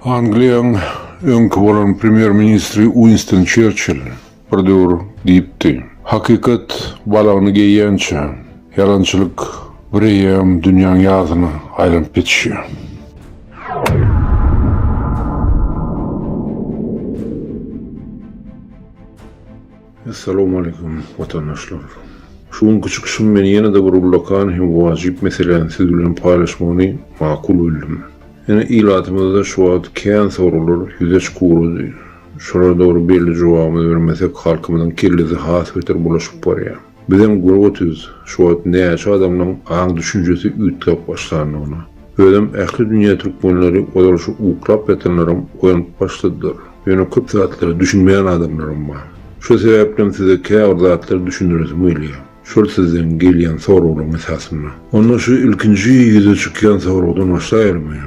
Angliýaň öňki bolan premýer-ministri Uinston Çerçill bir döwür diýipdi, Hakykat balagyny geýýänçä, ýalançylyk bireýýäm dünýäň ýazyna aýlanyp ýetişýär. Essalawmaleýkum watandaşlar! Şu günki çykyşym men ýene-de bir ullakan hem wajyp meseläni siz bilen paýlaşmagyny makul bildim. Ýöne ilatymyzda şu wagt kän soraglar ýüze çykyp ugrady. Şolara dogry belli jogabymyzy bermesek halkymyzyň kellesi has beter bulaşyp barýar. Bizem görüp otyrys şu wagt näçe adamlaň aň-düşünjesi üýtgäp başlandygyny. Özem ähli dünýä türkmenleri ozal şu uklap ýatanlaram oýanyp başladylar. Ýöne köp zatlara düşünmeýän adamlaram bar. Şo sebäplem size käbir zatlary düşündiresim gelýär. Şol sizden gelýän soraglaryň esasynda. Onda şu ilkinji ýüze çykýan soragdan başlaýalymy?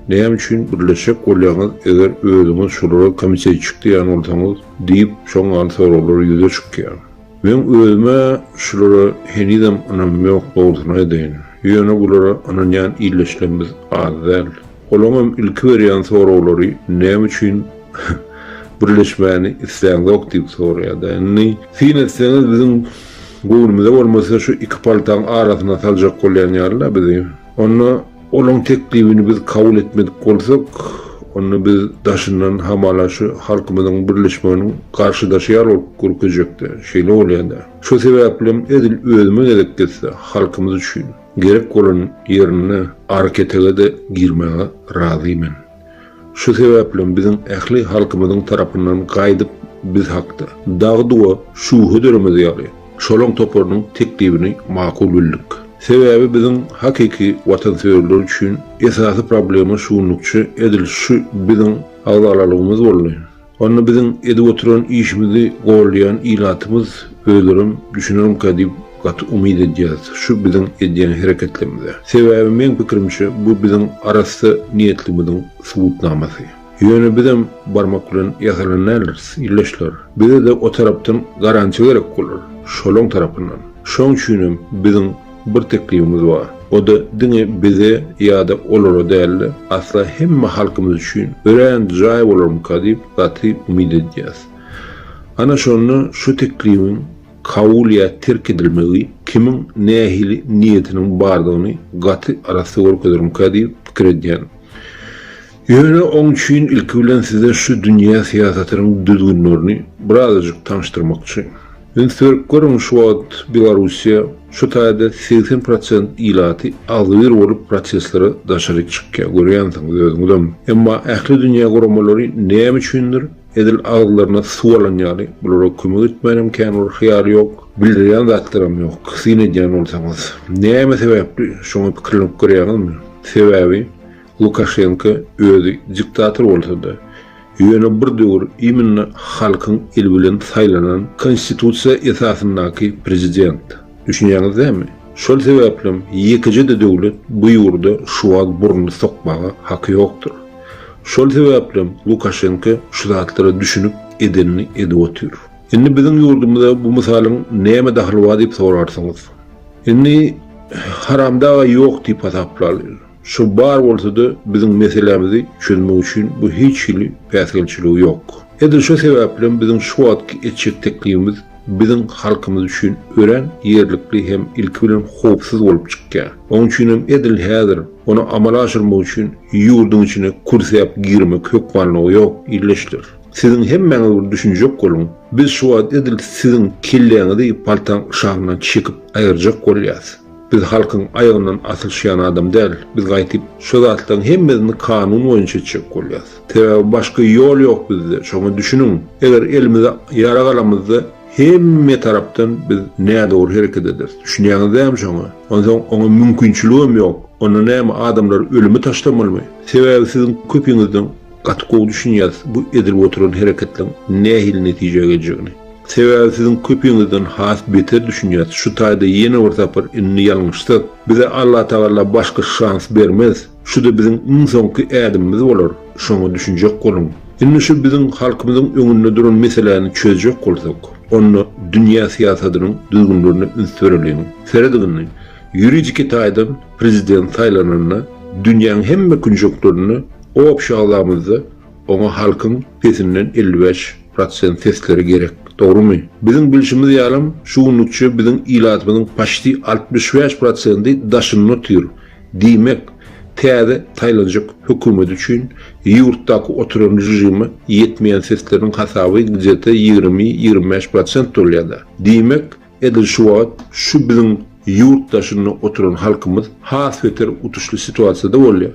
Näme üçin birleşjek bolýaňyz eger özüňiz şolara komitetçik diýýän bolsaňyz diýip şoň ýaly soraglar ýüze çykýar. Meň özüme şulara henizem ynamym ýok dogrusyny aýdaýyn. Ýöne bulara ynanýan ildeşlerimiz az däl. Olaňam ilki berýän soraglary näme üçin birleşmäni isläňzok diýip soraýada. Indi syn etseňiz biziň göwnümize bolmasa şu iki paltaň arasyna saljak bolýan ýaly-da bizi. Onda olaň teklibini biz kabul etmedik bolsak, onda biz daşyndan hamala şu halkymyzyň birleşmeginiň garşydaşy ýaly bolup görkezjekdi. Şeýle bolýada. Şo sebäplem edil özüme gezek gelse halkymyz üçin gerek bolan ýerinde araketege-de girmäge razy men. Şu sebäplem biziň ähli halkymyzyň tarapyndan gaýdyp biz hakda dagy-duwa şübhe döremez ýaly, şolaň toparynyň teklibini makul bildik. Sebäbi biziň hakyky watansöýerler üçin esasy problema şu günlükçe edil şu biziň agzalalygymyz boldy. Onda biziň edip oturan işimizi goldaýan ilatymyz özlerem düşünermika diýip gaty umyt edýäris şu biziň edýän hereketlerimize. Sebäbi meň pikirimçe bu biziň arassa niýetligimiziň subutnamasy. Ýöne bizem barmak bilen ýasalan däldiris ildeşler. Bize-de o tarapdan garantiýa gerek bolar, şolaň tarapyndan. Şoň üçinem biziň Bir teklibimiz bar. O-da diňe bize ýa-da olara däl-de, asla hemme halkymyz üçin örän jaý bolarmyka diýip gaty umyt edýäs. Ana şonda şu teklibiň kabul ýa terk edilmegi kimiň nähili niýetiniň bardygyny gaty arassa görkezermika diýip pikir edýän. Ýöne oň üçin ilki bilen size şu dünýä syýasatynyň düzgünlerini birazajyk tanyşdyrmakçy. Üns berip görüň şu wagt Belarussiýa şu taýda 80 prosent ilaty agzybir bolup protestlere daşaryk çykýar görýänsiňiz özüňizem. Emma ähli dünýä guramalary näme üçindir edil agyzlaryna suw alan ýaly bulara kömek etmänem kän bir hyýaly ýok, bildirýän zatlaram ýok syn edýän bolsaňyz. Näme sebäpli şoňa pikirlenip görýäňizmi? Sebäbi Lukaşenko özi diktator bolsa-da, ýöne bir döwür iminno halkyň eli bilen saýlanan konstitusiýa esasyndaky prezident. Düşünýäňiz dämi? Şol sebäplem ýekeje-de döwlet bu ýurda şu wagt burnuny sokmaga haky ýokdur. Şol sebäplem Lukaşenko şu zatlara düşünip edenini edip otyr. Indi biziň ýurdumyza bu mysalyň näme dahyly bar diýip sorarsyňyz. Indi haramdag-a ýok diýip hasaplaly. Şu bar bolsa-da biziň meselämizi çözmek üçin bu hiç hili päsgelçiligi ýok. Edil şo sebäplem biziň şu wagtky etjek teklibimiz biziň halkymyz üçin örän ýerlikli hem ilki bilen howpsuz bolup çykýar. Oň üçinem edil häzir ony amala aşyrmak üçin ýurduň içine kürsäp girmek hökmanlygy ýok, ildeşler. Siziň hemmäňiz bir düşünjek boluň, biz şu wagt edil siziň kelläňizi paltaň yşagyndan çekip aýyrjak bolýas. Biz halkyň aýagyndan asylyşýan adam däl, biz gaýtyp şo zatlaryň hemmesini kanun boýunça etjek bolýas. Sebäbi başga ýol ýok bizde, şoňa düşüniň. Eger elimize ýarag alamyzda hemme tarapdan biz nädogry hereket ederis. Düşünýäňiz dämi şoňa? Onsoň oňa mümkinçiligem ýok. Onda näme adamlary ölüme taşlamalymy? Sebäbi siziň köpiňizden Gaty gowy düşünýäs bu edilip oturan hereketleň nähili netijä geljegini. Sebäbi siziň köpiňizden has beter düşünýäs şu taýda ýene bir sapar indi ýalňyşsak bize Allatagalla başga şans bermez şuda biziň iň soňky ädimimiz bolar şoňa düşünjek boluň. Indi şu biziň halkymyzyň öňünde duran meseläni çözjek bolsak onda dünýä syýasadynyň düzgünlerine üns bereliň. Serediň indi ýuridiki taýdan prezident saýlananda dünýäň hemme künjeklerinde. Obşi agzamyzda oňa halkyň pesinden 55 prosent sesleri gerek. Dogrumy? Biziň bilşimiz ýalam şu günlükçe biziň ilatymyzyň paçti 65 prosendi daşynda otyr. Diýmek, täze saýlanjak hökümet üçin ýurtdaky oturan režime ýetmeýän sesleriň hasaby gde-te 20-25 prosent bolýar-da. Diýmek, edil şu wagt şu biziň ýurt daşynda oturan halkymyz has beter utuşly situasiýada bolýar.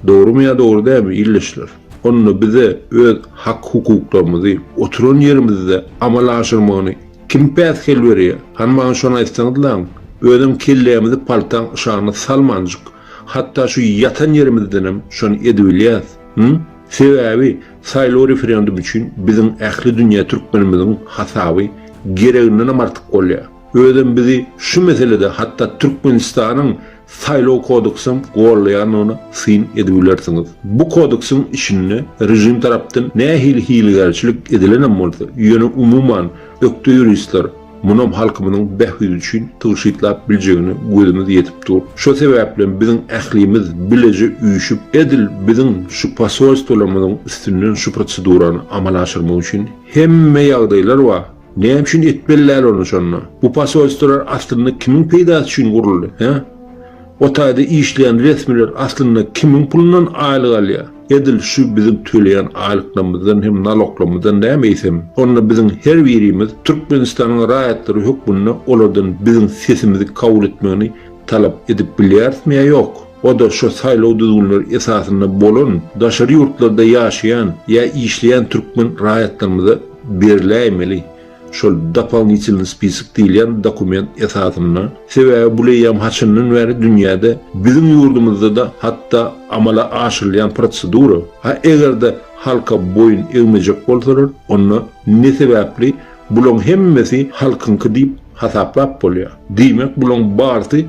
Dogrumy ýa dogry dälmi, ildeşler? Onda bize öz hak-hukuklarymyzy oturan ýerimizde amala aşyrmagyny kim päsgel berýär? Hany maňa şony aýtsaňyzlaň? Özem kellämizi paltaň yşagyna salmanjyk, hatda şu ýatan ýerimizdenem şony edibilýäs. Hü? Sebäbi saýlaw referendum üçin biziň ähli dünýä türkmenimiziň hasaby geregindenem artyk bolýar. Özem bizi şu meselede hatda Türkmenistanyň Saýlaw kodeksem gollaýandygyna syn edibilersiňiz. Bu kodeksiň içinde režim tarapdan nähili hilegärçilik edilenem bolsa, ýöne umuman ökde ýuristler munam halkymyzyň bähbidi üçin tygşytlap biljegine gözümiz ýetip dur. Şo sebäplem biziň ählimiz bileje üýşüp edil biziň şu posolstwolarymyzyň üstünden şu prosedurany amala aşyrmak üçin hemme ýagdaýlar bar. Näme üçin etmeli däl ony şonda? Bu posolstwolar aslynda kimiň peýdasy üçin guruldy, hä? O taýda işleýän resmiler aslynda kimiň pulundan aýlyk alýar? Edil şu biziň töleýän aýlyklarymyzdan hem naloglarymyzdan dämi eýsem? Onda biziň her birimiz Türkmenistanyň raýatlary hökmünde olardan biziň sesimizi kabul etmegini talap edip bilýärismi ýa ýok? O-da şo saýlaw düzgünleri esasynda bolan daşary ýurtlarda ýaşaýan ýa işleýän türkmen raýatlarymyza beriläýmeli şol dopolnitelnyý spisok diýilýän dokument esasynda. Sebäbi bul eýýäm haçandan bäri dünýäde, biziň ýurdumyzda-da hatda amala aşyrylýan prosedura. Ha eger-de halka boýun egmejek bolsalar, onda ne sebäpli bulaň hemmesi halkyňky diýip hasaplap bolýar. Diýmek bulaň barsy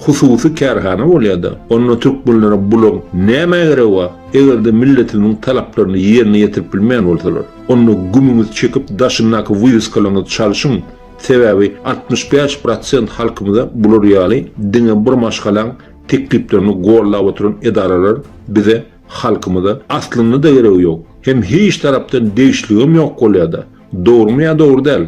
hususy kärhana bolýada. Onda türkmenlere bulaň nämä geregi bar? Egerde milletimiziň talaplaryny ýerine ýetirip bilmeýän bolsalar. Onda gümüňizi çekip daşyndaky wywiskalaryňyzy çalşyň. Sebäbi 65 prosent halkymyza bular ýaly diňe bir maşgalaň tekliplerini gollap oturan edaralar bize halkymyza aslynda-da geregi ýok. Hem hiç tarapdan degişligem ýok bolýada. Dogrumy ýa dogry däl?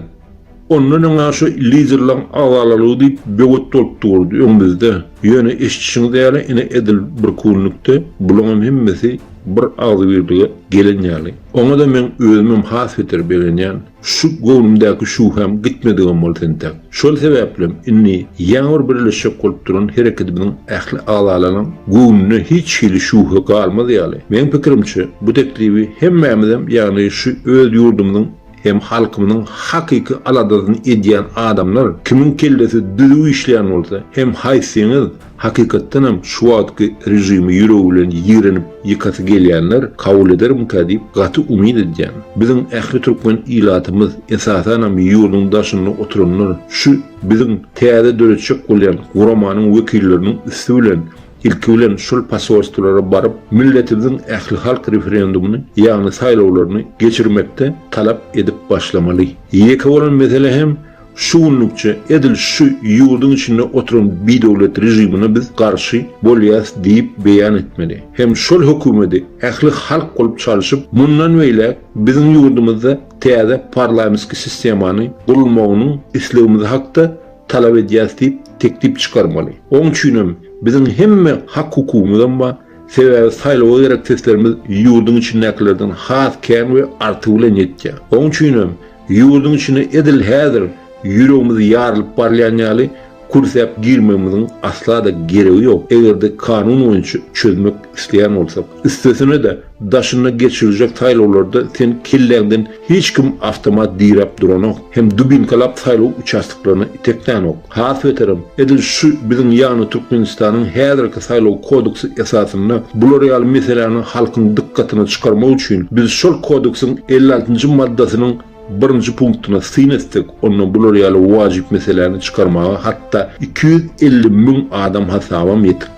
Ondan öňä şu liderleň agzalalygy diýip böwet bolup durdy öňümizde. Ýöne eşidişiňiz ýaly ine edil bir kunlukde bulaňam hemmesi bir agzybirlige gelen ýaly. Oňada meň özümem has beter begenýän. Şu göwnümdäki şübhäm gitmedigem bolsa entäk. Şol sebäplem indi ýaňy bir birleşjek bolup duran hereketimiziň ähli agzalarynyň göwnünde hiç hili şübhe galmaz ýaly, meň pikirimçe bu teklibi hemmämizem ýagny şu öz ýurdumyzyň hem halkymyzyň hakyky aladasyny edýän adamlar kimiň kellesi düzüw işleýän bolsa hem haýsyňyz Hakykatdanam şu wagtky režimi ýüregi bilen ýigrenip ýykasy gelýänler kabul edermikä diýip gaty umyt edýän. Biziň ähli türkmen ilatymyz esasanam ýurduň daşynda oturanlar şu biziň täze döretjek bolýan guramanyň wekilleriniň üsti bilen ilki bilen şol posolstwolara baryp milletimiziň ählihalk referendumyny ýagny saýlawlaryny geçirmekde talap edip başlamaly. Ýeke bolan mesele hem Şu günlükçe edil şu ýurduň içinde oturan bidöwlet režimine biz garşy bolýas diýip beýan etmeli. Hem şol hökümedi ähli halk bolup çalşyp, mundan beýläk biziň ýurdumyzda täze parlamentski sistemany gurulmagynyň islegimiz hakda talap edýäs diýip teklip çykarmaly. Oň üçinem biziň hemme hak-hukugymyzam bar, sebäbi saýlawa gerek seslerimiz ýurduň içindäkilerden has kän we artygy bilen ýetýär. Oň üçinem Ýurduň içine edil häzir ýüregimiz ýarylyp barylýan ýaly kürsäp girmegimiziň asla-da geregi ýok, eger-de kanun boýunça çözmek isleýän bolsak. Üstesine-de, daşynda geçiriljek saýlawlarda sen kelläňden hiç kim awtomat diräp duranok, hem dubinkalap saýlaw uçastoklaryna iteklänok. Has beterem, edil şu biziň ýagny Türkmenistanyň häzirki saýlaw kodeksi esasynda bular ýaly meseläni halkyň dykgatyna çykarmak üçin biz şol kodeksiň 56-njy maddasynyň birinji punktyna syn etsek, onda bular ýaly wajyp meseläni çykarmaga hatda 250 müň adam hasabam ýetik.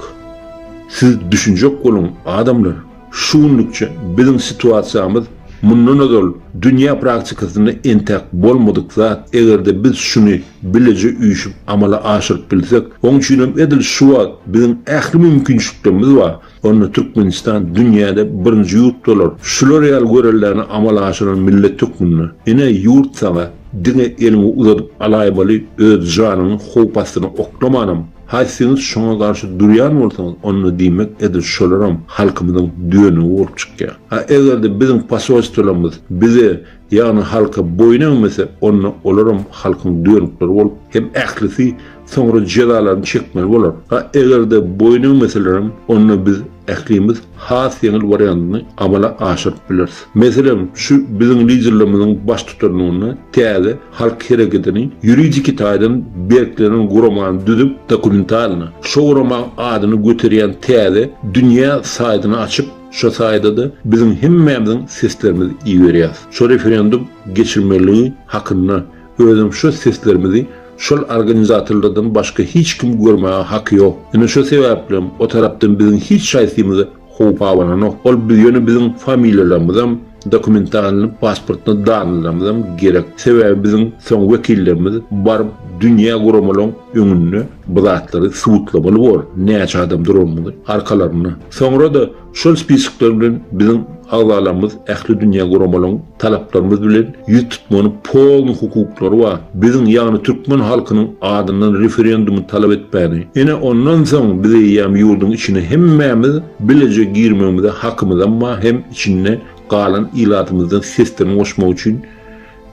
Siz düşünjek boluň, adamlar! Şu günlükçe biziň situasiýamyz. Mundan ozal dünýä praktikasynda entäk bolmadyk zat, eger-de biz şuny bileje üýşüp amala aşyryp bilsek, oň üçinem edil şu wagt biziň ähli mümkinçiliklerimiz bar, onda Türkmenistan dünýäde birinji ýurt bolar. Şular ýaly görelläni amala aşyran millet hökmünde. Ine, ýurt saňa, diňe eliňi uzadyp alaýmaly, öz janyňy howp astyna oklamanam. Haýsyňyz şoňa garşy durýan bolsaňyz, onda diýmek edil şolaram halkymyzyň dönügi bolup çykýar. A eger-de biziň posolstwolarymyz bize, ýagny halka boýun egmese, onda olaram halkyň dönükleri bolup, hem ählisi soňra jezalaryny çekmeli bolar. A eger-de boýun egmeselerem, onda biz ählimiz has ýeňil wariantyny amala aşyryp bileris. Meselem, şu biziň liderlerimiziň baştutanlygynda täze halk hereketini ýuridiki taýdan berklenen guramany düzüp, dokumentalno, şo guramaň adyny göterýän täze dünýä saýdyny açyp, şo saýda-da biziň hemmämiziň seslerimizi iberýäs. Şo referendum geçirmeligi hakynda özem şo seslerimizi şol organizatorlardan başga hiç kim görmäge haky ýok. Ine şo sebäplem o tarapdan biziň hiç haýsymyza howp abananok. Ol biz ýöne biziň familiýalarymyzam, dokumentalny pasportny dannylarymyzam gerek. Sebäbi biziň soň wekillerimiz baryp dünýä guramalaň öňünde bu zatlary subutlamaly bor, näçe adam duranymyzy arkalarynda. Soňra-da Şol spiskler bilen biziň agzalarymyz ähli dünýä guramalaryň talaplarymyz bilen ýüz tutmagyny polny hukuklary bar. Biziň ýagny türkmen halkynyň adyndan referendumy talap etmäni. Ine ondan soň biz eýýäm ýurduň içine hemmämiz bileje girmegimize hakymyzam bar hem içinde galan ilatymyzdan seslerini goşmak üçin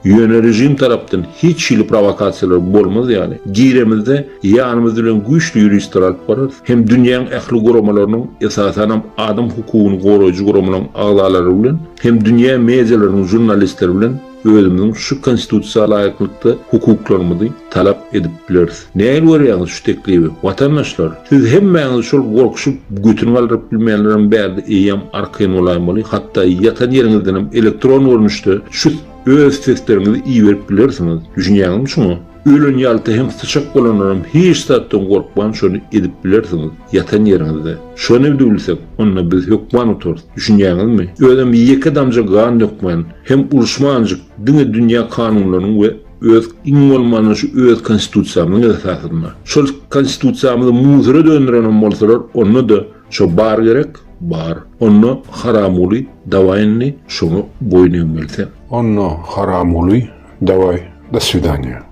Ýöne režim tarapdan hiç hili prowokasiýalar bolmaz ýaly, giremizde ýanymyz bilen güýçli ýuristleri alyp bararys. Hem dünýäň ähli guramalarynyň, esasanam adam hukugyny goraýjy guramalaryň agzalary bilen, hem dünýä medialarynyň žurnalistleri bilen özümiziň şu konstitusiýa laýyklykda hukuklarymyzy talap edip bileris. Nähili görýäňiz şu teklibi, watandaşlar? Siz hemmäňiz şol gorkuşyp götüni galdyryp bilmeýänlerem bärde eýýäm arkaýyn bolaýmaly, hatda ýatan ýeriňizdenem elektron görnüşde şu öz sesleriňizi iberip bilersiňiz. Düşünýäňizmi şuňa? Ölen ýalta hem syçak bolanlaram hiç zatdan gorkman şony edip bilersiňiz, ýatan ýeriňizde. Şony edip bilsek, onda biz hökman utarys. Düşünýäňizmi? Özem ýeke damja gan dökmän, hem uruşmanjyk, diňe dünýä kanunlarynyň we Öz, iň bolmanda şu öz konstitusiýamyzyň esasynda. Şol konstitusiýamyzy musora döndürenem bolsalar, onda-da şo bar gerek, bar. Onda Haramguly dawaý indi şoňa boýun egmeli sen. Onda Haramguly dawaý do swidaniýa.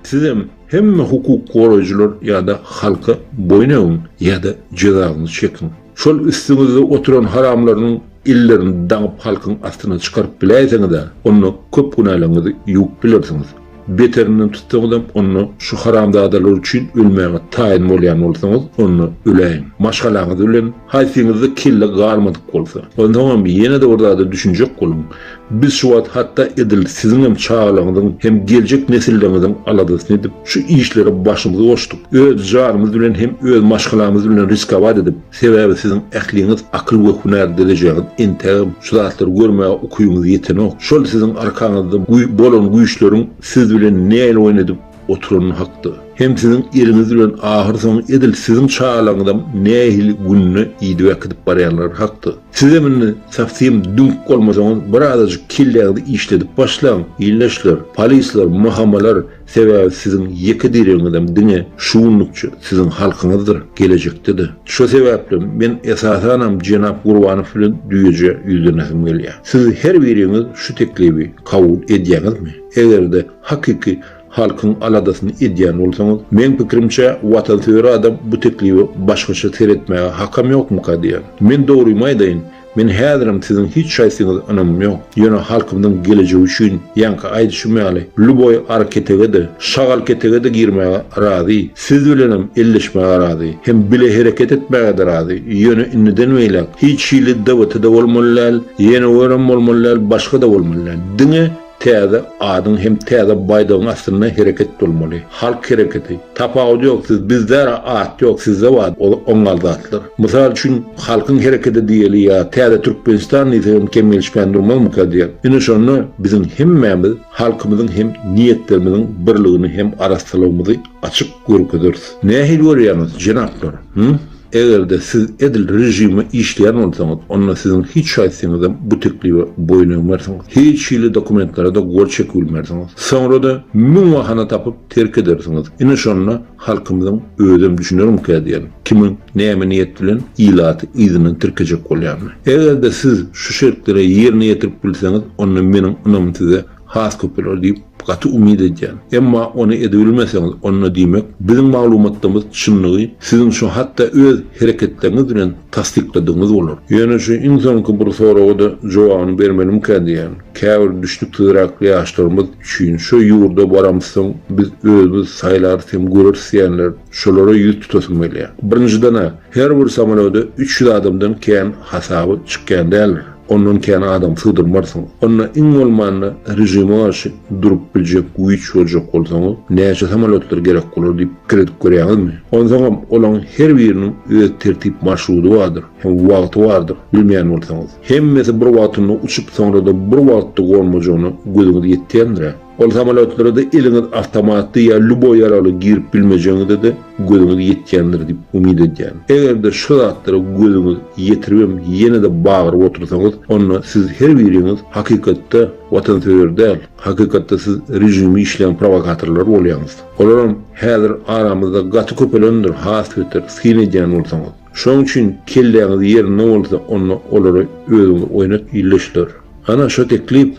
Sizem hemme hukuk goraýjylar ýa-da halka boýun egiň ýa-da jezaňyzy çekiň. Şol üstüňizde oturan haramlarynyň ellerini daňyp halkyň astyna çykaryp biläýseňiz-ä, onda köp günäleriňizi ýuwup bilersiňiz. Beterinden tutsaňyzam, onda şu haramzadalar üçin ölmäge taýyn bolýan bolsaňyz, onda öläýiň. Maşgalaňyz bilen haýsyňyzda kelle galmadyk bolsa. Onsoňam ýene-de bir zada düşünjek boluň. Biz şu wagt hatda edil siziňem çagalaryňyzyň hem geljek nesilleriňiziň aladasyny edip, şu işlere başymyzy goşduk. Öz janymyz bilen hem öz maşgalamyz bilen riskowat edip, sebäbi siziň ähliňiz akyl we hünär derejäňiz entägem şu zatlary görmäge ukybyňyz ýetenok. Şol siziň arkaňyzda bolan güýçleriň siz bilen nähili oýun edip oturany hakda. Hem siziň eliňiz bilen ahyrsoňy edil siziň çagalaryňyzam nähili gününe iýdip äkidip barýanlary hakda. Sizem indi sowsem düňk bolmasaňyz birazajyk kelläňizi işledip başlaň, ildeşler, polisler, mahamalar, sebäbi siziň ýeke diregiňizem diňe şu günlükçe siziň halkyňyzdyr, gelejekde-de. Şo sebäpli men esasanam jenap Gurbanow bilen Düýejä ýüzlenesim gelýär. Siz her biriňiz şu teklibi kabul edýäňizmi? Eger-de hakyky Halkyň aladasyny edýän bolsaňyz, meň pikirimçe, watansöýer adam bu teklibe başgaça seretmäge hakam ýokmuka diýýän. Men dogrymy aýdaýyn, men häzirem siziň hiç haýsyňyza ynamym ýok. Ýöne halkymyzyň gelejegi üçin, ýaňky aýdyşym ýaly, lýuboý ary ketege-de, şagal ketege-de girmäge razy, siz bilenem elleşmäge razy, hem bile hereket etmäge-de razy, ýöne indiden beýläk hiç hili DWT-de bolmaly däl, ýene-örem bolmaly däl, başga-da bolmaly däl. Diňe Täze adyň hem täze baýdagyň astynda hereket bolmaly. Halk hereketi. Tapawudy ýok siz bizdara at ýok sizde bar oňňal zatlar. Mysal üçin halkyň hereketi diýeli ýa täze Türkmenistan diýsegem kem gelişmän durmazmyka diýen. Ine şonda biziň hemmämiz halkymyzyň hem niýetlerimiziň birligini hem arassalygymyzy açyk görkezeris. Nähili görýäňiz jenaplar? Hü? Eger-de siz edil režime işleýän bolsaňyz, onda siziň hiç haýsyňyzam bu teklibe boýun egmersiňiz. Hiç hili dokumentlere-de gol çekibilmersiňiz. Soňra-da müň bahana tapyp terk edersiňiz. Ine şonda halkymyzyň özem düşünermikä diýen, kimiň näme niýet bilen ilaty yzyndan tirkejek bolýanyny. Eger-de siz şu şertleri ýerine ýetirip bilseňiz, onda meniň ynamym size has köpeler diýip gaty umyt edýän. Emma ony edibilmeseňiz, onda diýmek, biziň maglumatlarymyz çynlygy siziň şu hatda öz hereketleriňiz bilen tassykladygyňyz bolar. Ýöne şu iň soňky bir soraga-da jogabyny bermelimkä diýýän. Käbir düşnüksizräk ýaşlarymyz üçin şu ýurda baramyzsoň biz özümiz saýlarys hem göreris diýýänler, şolara ýüz tutasym gelýär. Birinjiden-ä, her bir samolýoda 300 adamdan kän hasaby çykýan däldir. Ondan kän adam sygdyrmarsyň. Onda iň bolmanda režime garşy durup biljek güýç boljak bolsaňyz, näçe samolýotlar gerek bolar diýip pikir edip görýäňizmi? Onsoňam olaň her biriniň öz tertip marşrudy bardyr hem wagty bardyr, bilmeýän bolsaňyz. Hemmesi bir wagtynda uçup soňra-da bir wagtda gonmajagyna gözüňiz ýetýändir-ä. Ol samolýotlara-da eliňiz awtomatly ýa lýuboý ýaragly girip bilmejegiňize-de gözüňiz ýetýändir diýip umyt edýän. Eger-de şu zatlara gözüňiz ýetiribem ýene-de bagyryp otursaňyz, onda siz her biriňiz hakykatda watansöýer däl, hakykatda siz režimi işleýän prowokatorlar bolýaňyz. Olaram häzir aramyzda gaty köpelendir, has beter, syn edýän bolsaňyz. Şoň üçin kelläňiz ýerinde bolsa onda olary özüňiz oýnat illeşler. Ana şo teklip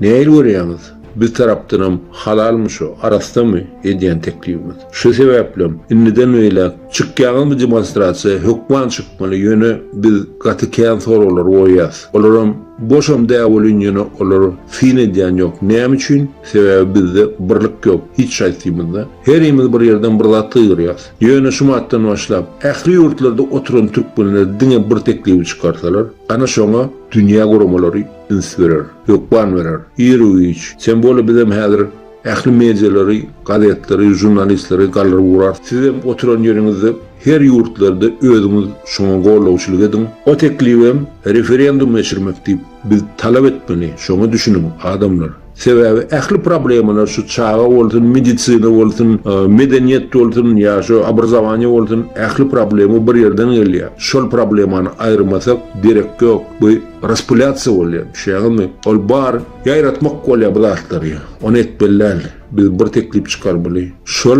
Nähili görýäňiz? Biz tarapdanam halalmy şu, arassamy edýän teklibimiz? Şu sebäplem indiden beýläk çykýaňyzmy demonstrasiýa hökman çykmaly ýöne biz gaty kän soraglar goýýas. Olaram boşam dä welin ýöne olar syn edýän ýok. Näme üçin? Sebäbi bizde birlik ýok hiç haýsymyzda. Herimiz bir ýerden bir zat gygyrýas. Ýöne şu matdan başlap ähli ýurtlarda oturan türkmenler diňe bir teklibi çykarsalar, ana şoňa dünýä guramalary üns berer, hökman berer. Iru-giç. Tem bolýa bizem häzir ähli medialary, gazetleri, žurnalistleri galdyryp ugrarys. Sizem oturan ýeriňizde her ýurtlarda özüňiz şoňa gollawçylyk ediň. O teklibem referendum geçirmek diýip biz talap etmeli, şoňa düşüniň adamlar. Sebäbi ähli problemalar şu çaga bolsun, medisina bolsun, medeniýet bolsun ýa şu obrazowaniýe bolsun ähli problema bir ýerden gelýär. Şol problemany aýyrmasak derek ýok. Bu raspulýasiýa bolýar, düşýäňizmi? Ol bar, ýaýratmak bolýar bu zatlary. Ony etmeli däl. Biz bir teklip çykarmaly. Şol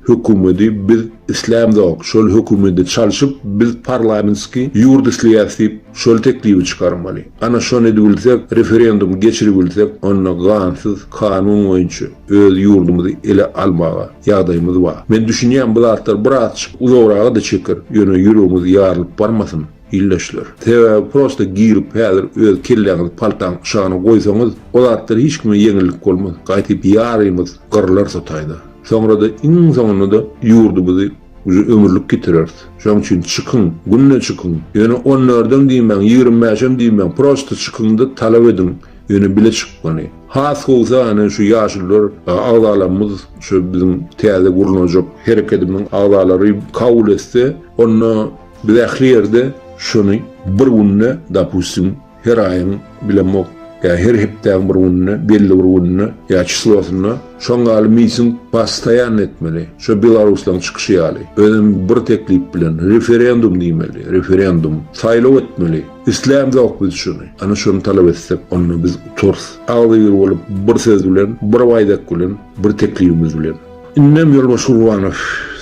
hökümedi biz islämzok. Şol hökümedi çalşyp biz parlamentskiý ýurt isleýäs diýip şol teklibi çykarmaly. Ana şony edibilsek, referendum geçiribilsek onda gansyz kanun boýunça öz ýurdumyzy ele almaga ýagdaýymyz bar. Men düşünýän bu zatlar birazçyk uzagraga-da çeker, ýöne ýüregiňiz ýarylyp barmasyn. Ildeşler. Sebäbi prosta girip häzir öz kelläňizi paltaň yşagyna goýsaňyz, o zatlar hiç kime ýeňillik bolmaz. Gaýtyp ýarymyz gyrlar şo taýda. Soňra-da iň soňunda-da ýurdumyzy uje ömürlik ýitireris. Şoň üçin çykyň, günde çykyň. Ýöne on dördem diýmäň, 20 bäşem diýmäň, prosta çykyňda talap ediň, ýöne bile çykmaly. Has gowusy ana şu ýaşulular agzalarymyz şu biziň täze gurnajak herekedimiziň agzalary kabul etse, onda Biz ähli ýerde şony bir günde, dopustim, her aýyň, bilemok, ýa her hepdäň bir gününde, belli bir gününde ýa çislosynda şoň ýaly miting postoýanno etmeli. Şo belaruslaryň çykyşy ýaly. Özem bir teklip bilen, referendum diýmeli, referendum. Saýlaw etmeli. Islämzok biz şuny. Ana şony talap etsek, onda biz utarys. Agzybir bolup, bir söz bilen, bir baýdak bilen, bir teklibimiz bilen. Indem Ýolbaş Gurbanow,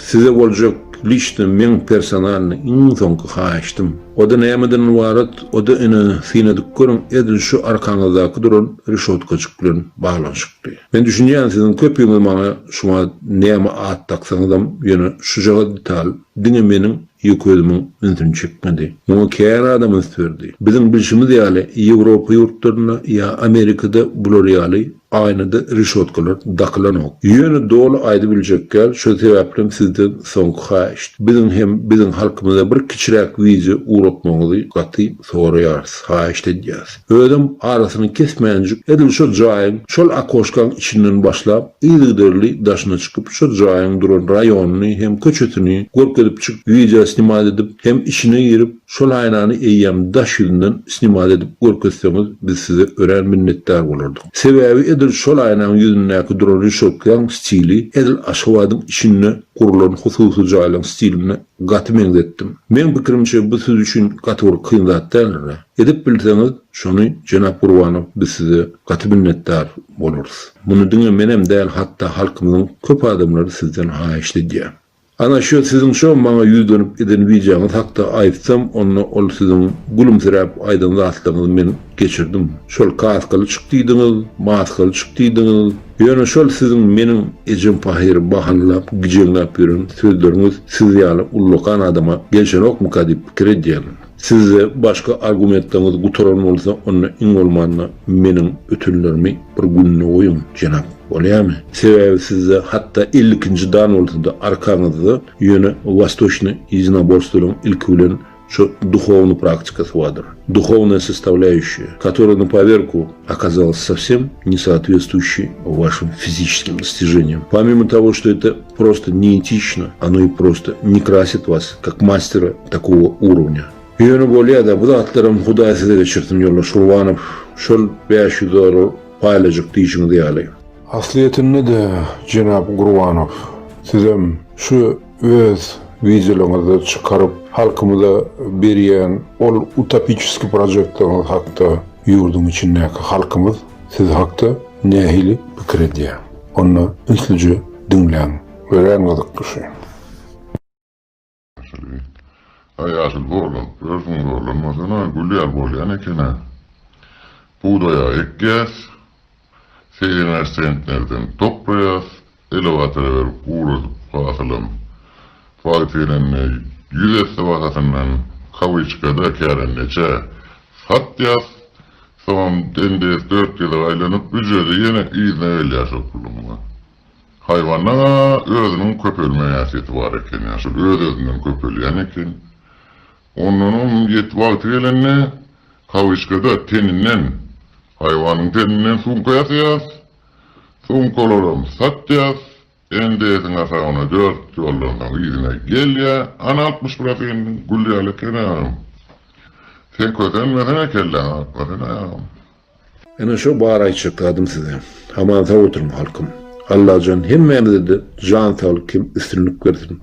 size boljak liçno meň personalny iň soňky haýyştym. O-da nämeden ybarat, o-da ine syn edip görüň edil şu arkaňyzdaky duran reşotkajyk bilen baglanyşykly. Men düşünýän siziň köpüňiz maňa şuňa näme at daksaňyzam ýöne şujagaz detal diňe meniň ýeke özümiň ünsüni çekmedi. Muňa kän adam üns berdi. Biziň bilşimiz ýaly Ýewropa ýurtlarynda ýa Amerikada bular ýaly Aýnada reşotkalar dakylanok. Ýöne doly aýdybiljekgäl, şol sebäplem sizden soňky haýyşt. Biziň hem biziň halkymyza bir kiçiräk wideo ugratmagyňyzy gaty soraýarys, haýyşt edýäris. Özem arasyny kesmänjik edil şo jaýyň şol okoşkaň içinden başlap yzygiderli daşyna çykyp şo jaýyň duran raýonyny hem köçesini görkezipjik wideo snimat edip hem içine girip Şol aýnany eýýäm daş ýüzünden snimat edip görkezseňiz biz size örän minnetdar bolardyk. Sebäbi edil şol aýnaň ýüzündäki duran rişotkaň stili edil Aşgabadyň içinde. gurlan hususy jaýlaryň stiline gaty meňzetdim. Meň pikirimçe bu siz üçin gaty bir kyn zat däldir-ä. Edip bilseňiz şony jenap Gurbanow biz size gaty minnetdar bolarys. Muny diňe menem däl hatda halkymyzyň köp adamlary sizden haýyşt edýär. Ana şu siziň şo maňa ýüzlenip eden wideoňyz hakda aýtsam onda ol siziň gülümsiräp aýdan zatlaryňyzy men geçirdim. Şol kaskaly çyk diýdiňiz, maskaly çyk diýdiňiz. Ýöne şol siziň meniň ejem pahyry bahanalap gijeňläp ýören sözleriňiz siz ýaly ullakan adama gelşenokmyka diýip pikir edýän. Sizde başga argumentlaryňyz gutaran bolsa onda iň bolmanda meniň ötenlerimi bir gününe goýuň jenap bolýamy? Sebäbi sizde hatda 52-nji dan bolsada arkaňyzda ýöne wastoçnyý ýedinoborstwolaryň ilki bilen şu duhowny praktikasy bardyr. Duhownaýa sostavlýaýuşýa, kotoraýa na powerku okazalas sowsem ne sootwestwuýuşiý waşim fiziçeskim dostiženiýam. Pomimo togo, što eto prosto neetično, ono i prosto ne krasit was kak mastera takogo urovnýa. Ýöne bolýada bu zatlaram Hudaý size geçirsin ýoldaş Gurbanow şol 500 dollar paýlajak diýşiňiz ýaly. Aslyýetinde-de jenap Gurbanow sizem şu öz wideolaryňyzda çykaryp halkymyza berýän ol utopiçeskiý prožektleriňiz hakda ýurduň içindäki halkymyz siz hakda nähili pikir edýär? Onda ünslüje diňläň. Örän gyzykly şu. Ýaşuly. Aý ýaşuly zorlanyp ýörsüň, zorlanmasana, gül ýaly bolýan eken-ä. Bugdaýa ekýäs, 85 sentnerden toplaýas, elewatora berip guradyp hasylam. Wagty gelende ýüz esse bahasyndan kawyçkada kärendeçä satýas, soňam NDS dört gezek aýlanyp býujede ýene yzyna gelýär şol puluň. Haýwanda özüniň köpelme häsiýeti bar eken, ýa şol öz-özünden köpelýän eken. Ondanam ýet wagty gelende kawyçkada teninden, haýwanyň teninden sumka ýasaýas, sumkalaram satýas, NDS-iň hasabyna dört ýoldan soň yzyna gelýä, ana 60 prosendiň gül ýaly eken agam. Sen kösenmesene kelläň agyrtmasana agam. Ene şo bar aýtjak zadym size. Aman sag oturyň halkym. Allajan hemmämize-de jan saglyk hem üstünlik bersin.